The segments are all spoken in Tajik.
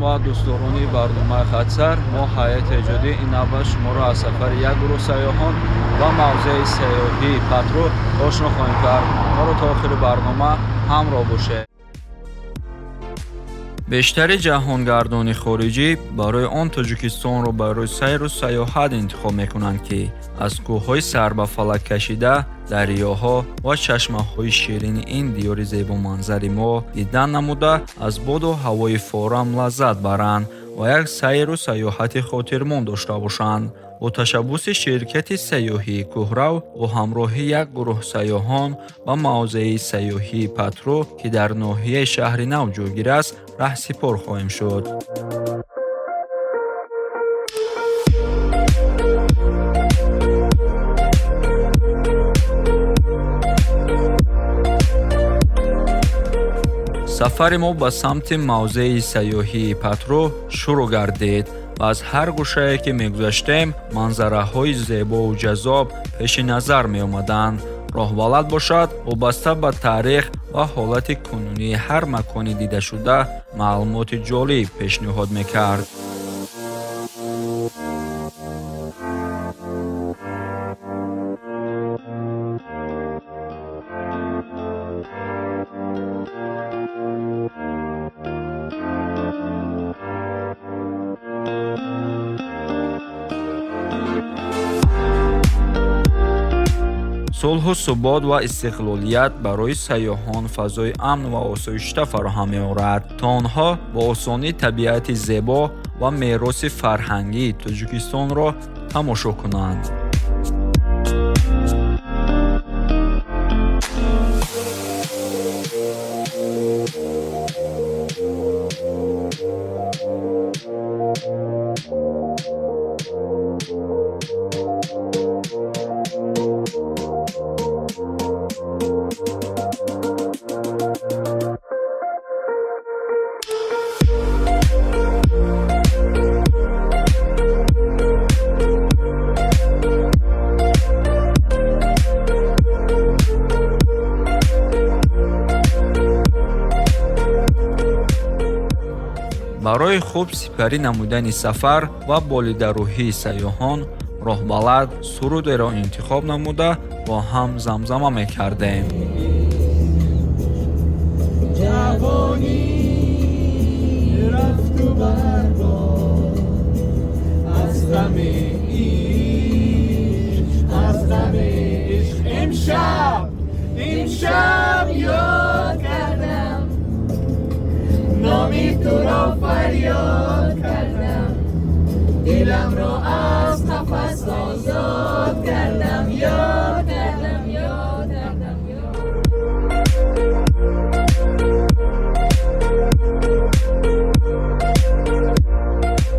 Ва дӯстдорони барномаи Хатсар, мо ҳайати эҷодӣ ин навбат шуморо аз сафари як гурӯҳ сайёҳон ва мавзеи сайёҳии Патру ошно хоҳем кард. Моро то охири барнома ҳамроҳ бошед. Бештари ҷаҳонгардони хориҷӣ барои он Тоҷикистонро барои сайру сайёҳат интихоб мекунанд, ки аз кӯҳҳои сар ба фалак кашида, дарёҳо ва чашмаҳои ширини ин диёри зебоманзари мо дидан намуда, аз боду ҳавои форам лаззат баранд ва як сайру сайёҳати хотирмон дошта бошанд. Бо ташаббуси ширкати сайёҳии Кӯҳрав бо ҳамроҳи як гурӯҳ сайёҳон ба мавзеи сайёҳии Патру, ки дар ноҳияи Шаҳри Нав ҷойгир аст, раҳсипор хоҳем шуд. Сафари мо ба самти мавзеи сайёҳии Патру шурӯъ гардид ва аз ҳар гӯшае ки мегузаштем, манзараҳои зебову ҷаззоб пеши назар меомаданд. Роҳбалад бошад, вобаста ба таърих ва ҳолати кунунии ҳар макони дидашуда маълумоти ҷолиб пешниҳод мекард. Сулҳу субот ва истиқлолият барои сайёҳон фазои амн ва осоишта фароҳам меорад, то онҳо бо осонӣ табиати зебо ва мероси фарҳангии Тоҷикистонро тамошо кунанд. Барои хуб сипарӣ намудани сафар ва болидарӯҳии сайёҳон роҳбалад сурудеро интихоб намуда, бо ҳам замзама мекардем. Ҷавонӣ рафту барбод, аз ғами ишқ, аз ғами ишқ. Имшаб, имшаб ёд кардам, номи туро фарёд кардам, дилам ро аз қафас озод кардам, ёд кардам, ёд кардам, ёд.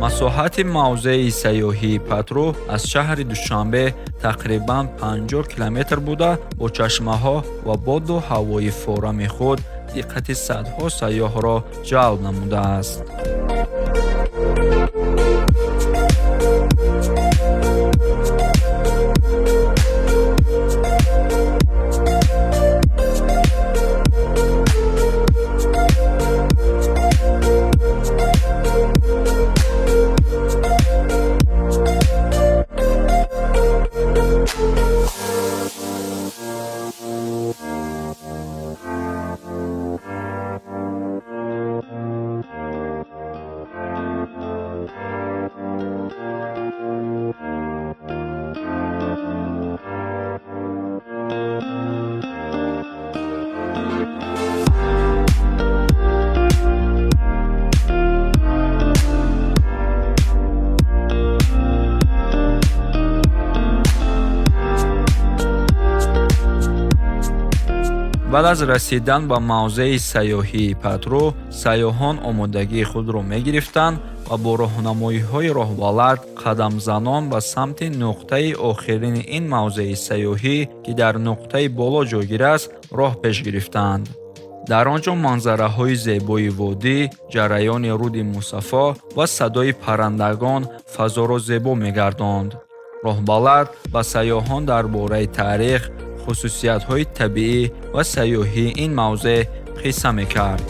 Масоҳати мавзеи сайёҳии Патру аз шаҳри Душанбе тақрибан 50 километр буда, бо чашмаҳо ва боду ҳавои форами худ диққати садҳо сайёҳро ҷалб намудааст. Баъд аз расидан ба мавзеи сайёҳии Патру сайёҳон омодагии худро мегирифтанд ва бо роҳнамоиҳои роҳбалад қадамзанон ба самти нуқтаи охирини ин мавзеи сайёҳӣ, ки дар нуқтаи боло ҷойгир аст, роҳ пеш гирифтанд. Дар он ҷо манзараҳои зебои водӣ, ҷараёни руди Мусаффо ва садои паррандагон фазоро зебо мегардонд. Роҳбалад ба сайёҳон дар бораи таърих, хусусиятҳои табиӣ ва сайёҳии ин мавзеъ қисса мекард.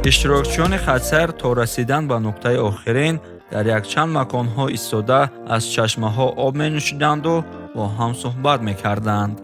Иштирокчиёни хатсайр то расидан ба нуқтаи охирин дар якчанд маконҳо истода аз чашмаҳо об менӯшиданду бо ҳам суҳбат мекарданд.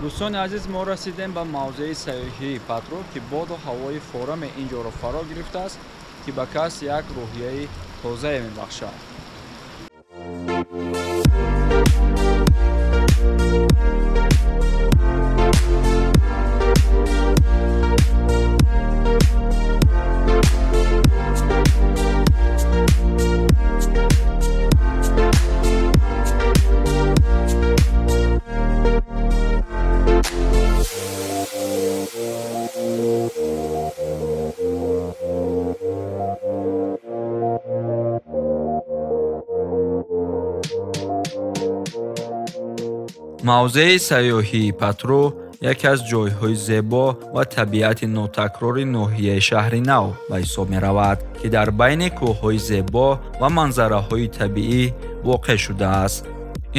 Дӯстони азиз, мо расидем ба мавзеи сайёҳии Патру, ки боду ҳавои фораме ин ҷоро фаро гирифтааст, ки ба кас як рӯҳияи тозае мебахшад. Мавзеи сайёҳии Патру яке аз ҷойҳои зебо ва табиати нотакрори ноҳияи Шаҳри Нав ба ҳисоб меравад, ки дар байни кӯҳҳои зебо ва манзараҳои табиӣ воқеъ шудааст.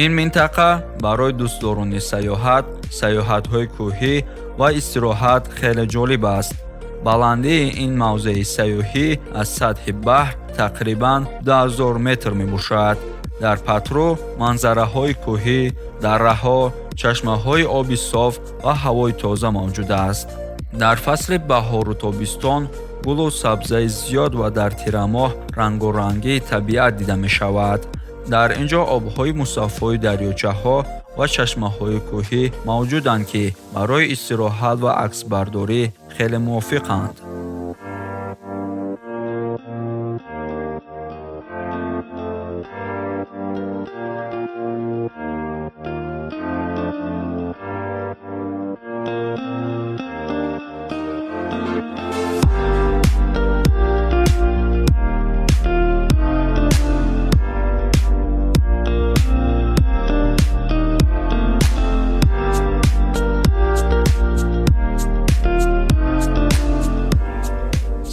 Ин минтақа барои дӯстдорони сайёҳат, сайёҳатҳои кӯҳӣ ва истироҳат хеле ҷолиб аст. Баландии ин мавзеи сайёҳӣ аз сатҳи баҳр тақрибан 2000 метр мебошад. Дар Патру манзараҳои кӯҳӣ, дарраҳо, чашмаҳои оби соф ва ҳавои тоза мавҷуд аст. Дар фасли баҳору тобистон гулу сабзаи зиёд ва дар тирамоҳ рангорангии табиат дида мешавад. Дар ин ҷо обҳои мусаффои дарёчаҳо ва чашмаҳои кӯҳӣ мавҷуданд, ки барои истироҳат ва аксбардорӣ хеле мувофиқанд.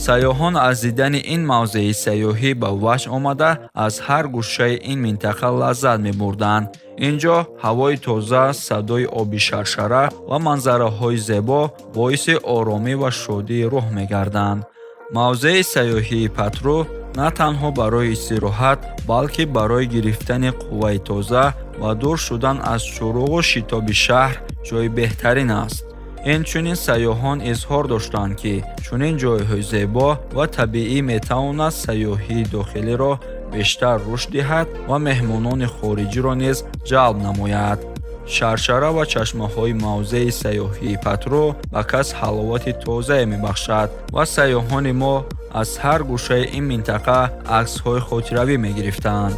Сайёҳон аз дидани ин мавзеи сайёҳӣ ба ваҷд омада, аз ҳар гӯшаи ин минтақа лаззат мебурданд. Ин ҷо ҳавои тоза, садои оби шаршара ва манзараҳои зебо боиси оромӣ ва шодии рӯҳ мегарданд. Мавзеи сайёҳии Патру на танҳо барои истироҳат, балки барои гирифтани қувваи тоза ва дур шудан аз чуруғу шитоби шаҳр ҷои беҳтарин аст. Инчунин сайёҳон изҳор доштанд, ки чунин ҷойҳои зебо ва табиӣ метавонад сайёҳии дохилиро бештар рушд диҳад ва меҳмонони хориҷиро низ ҷалб намояд. Шаршара ва чашмаҳои мавзеи сайёҳии Патру ба кас ҳаловати тозае мебахшад ва сайёҳони мо аз ҳар гӯшаи ин минтақа аксҳои хотиравӣ мегирифтанд.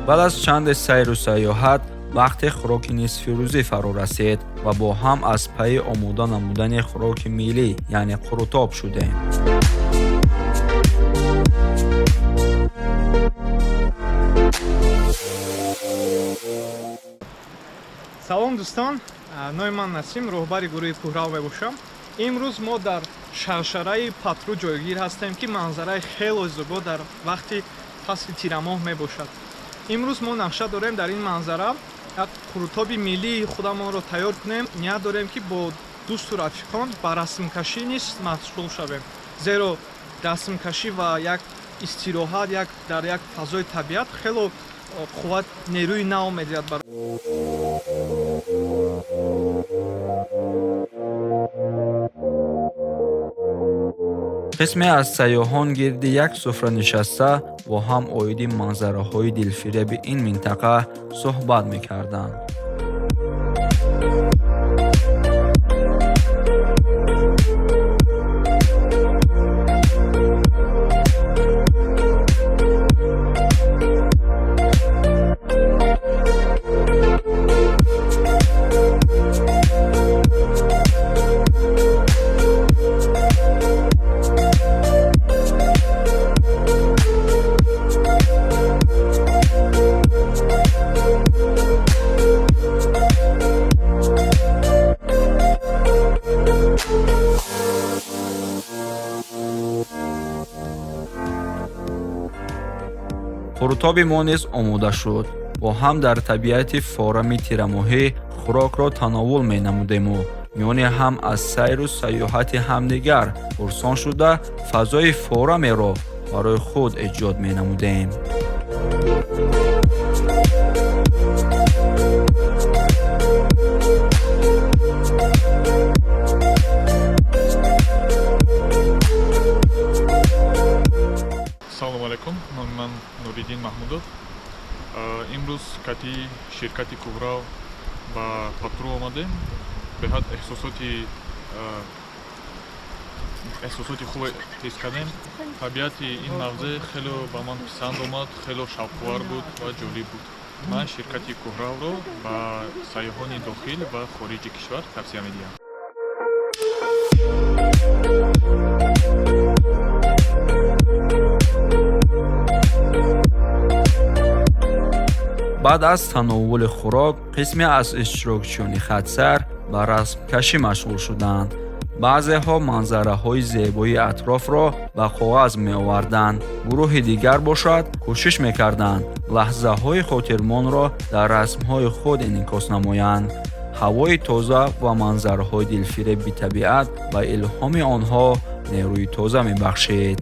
Баъд аз чанде сайру сайёҳат вақте хӯроки нисфирӯзӣ фаро расид ва бо ҳам аз пайи омода намудани хӯроки миллӣ, яъне қурутоб шудем. Салом, дӯстон, номи ман Насим, роҳбари гурӯҳи Кӯҳрав мебошам. Имрӯз мо дар шаршараи Патру ҷойгир ҳастем, ки манзараи хело зебо дар вақти фасли тирамоҳ мебошад. Имрӯз мо нақша дорем дар ин манзара як қурутоби миллии худамонро тайёр кунем. Ният дорем, ки бо дӯсту рафиқон ба расмкашӣ низ машғул шавем, зеро расмкашӣ ва як истироҳат як дар як фазои табиат хело қувват, нерӯи нав медиҳад. Қисме аз сайёҳон гирди як суфра нишаста, бо ҳам оиди манзараҳои дилфиреби ин минтақа суҳбат мекарданд. Қурутоби мо низ омода шуд. Бо ҳам дар табиати форами тирамоҳӣ хӯрокро тановул менамудему миёни ҳам аз сайру сайёҳати ҳамдигар пурсон шуда, фазои форамеро барои худ эҷод менамудем. Салому алайкум, номи ман Нуриддин Маҳмудов. Имрӯз кати ширкати Кӯҳрав ба Патру омадем. Беҳад эҳсосоти хубе ҳис кардем. Табиати ин мавзеъ хело ба ман писанд омад, хело шавқовар буд ва ҷолиб буд. Ман ширкати Кӯҳравро ба сайёҳони дохил ва хориҷи кишвар тавсия медиҳам. Баъд аз тановули хӯрок қисме аз иштирокчиёни хатсайр ба расмкашӣ машғул шуданд. Баъзеҳо манзараҳои зебои атрофро ба коғаз меоварданд, гурӯҳи дигар бошад, кӯшиш мекарданд лаҳзаҳои хотирмонро дар расмҳои худ инъикос намоянд. Ҳавои тоза ва манзараҳои дилфиреби табиат ба илҳоми онҳо нерӯи тоза мебахшид.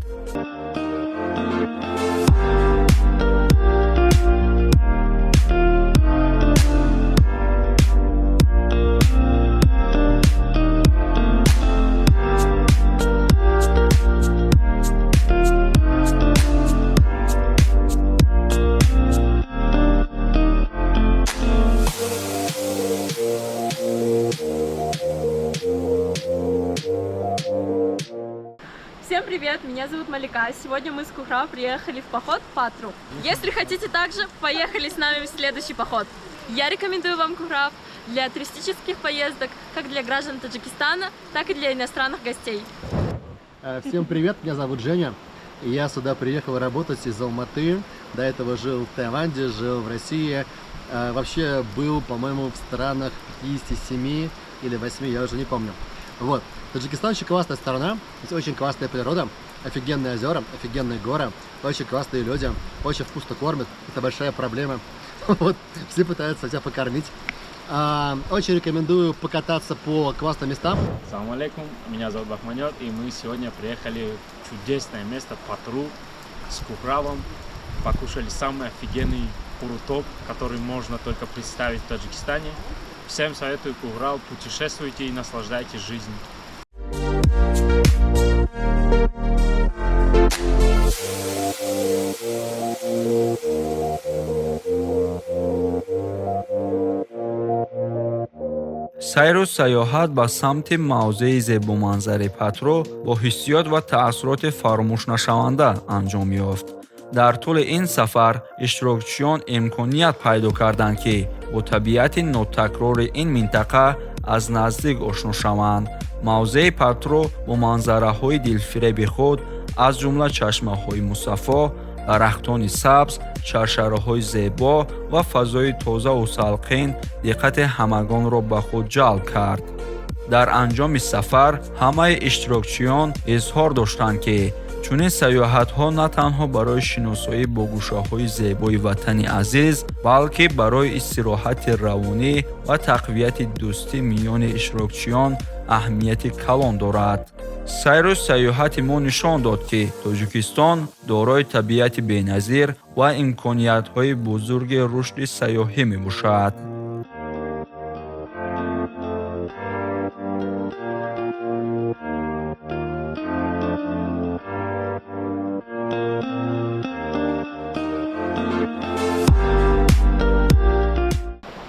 Всем привет, меня зовут Малика. Сегодня мы с Кухра приехали в поход в Патру. Если хотите также, поехали с нами в следующий поход. Я рекомендую вам Кухрав для туристических поездок, как для граждан Таджикистана, так и для иностранных гостей. Всем привет, меня зовут Женя. Я сюда приехал работать из Алматы. До этого жил в Таиланде, жил в России. Вообще был, по-моему, в странах 57 или 8, я уже не помню. Вот. Таджикистан очень классная страна, здесь очень классная природа, офигенные озера, офигенные горы, очень классные люди, очень вкусно кормят, это большая проблема. Вот, все пытаются тебя покормить. Очень рекомендую покататься по классным местам. Салам алейкум, меня зовут Бахманёр, и мы сегодня приехали в чудесное место Патру с Кухравом. Покушали самый офигенный курутоб, который можно только представить в Таджикистане. Всем советую Кухрав, путешествуйте и наслаждайтесь жизнью. Сайру сайёҳат ба самти мавзеи зебоманзари Патро бо ҳиссиёт ва таассуроти фаромӯшнашаванда анҷом ёфт. Дар тӯли ин сафар иштирокчиён имконият пайдо карданд, ки бо табиати нотакрори ин минтақа аз наздик ошно шаванд. Мавзеи Патро бо манзараҳои дилфиреби худ, аз ҷумла чашмаҳои мусаффо, Дарахтони сабз, шаршараҳои зебо ва фазои тозаву салқин диққати ҳамагонро ба худ ҷалб кард. Дар анҷоми сафар ҳамаи иштирокчиён изҳор доштанд, ки чунин сайёҳатҳо на танҳо барои шиносоӣ бо гӯшаҳои зебои ватани азиз, балки барои истироҳати равонӣ ва тақвияти дӯстӣ миёни иштирокчиён аҳамияти калон дорад. Сайру сайёҳати мо нишон дод, ки Тоҷикистон дорои табиати беназир ва имкониятҳои бузурги рушди сайёҳӣ мебошад.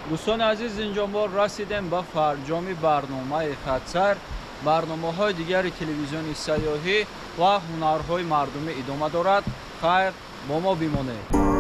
Дӯстони азиз, инҷо мо расидем ба фарҷоми барномаи хатсайр. Барномаҳои дигари телевизиони сайёҳӣ ва ҳунарҳои мардумӣ идома дорад. Хайр, бо мо бимонед.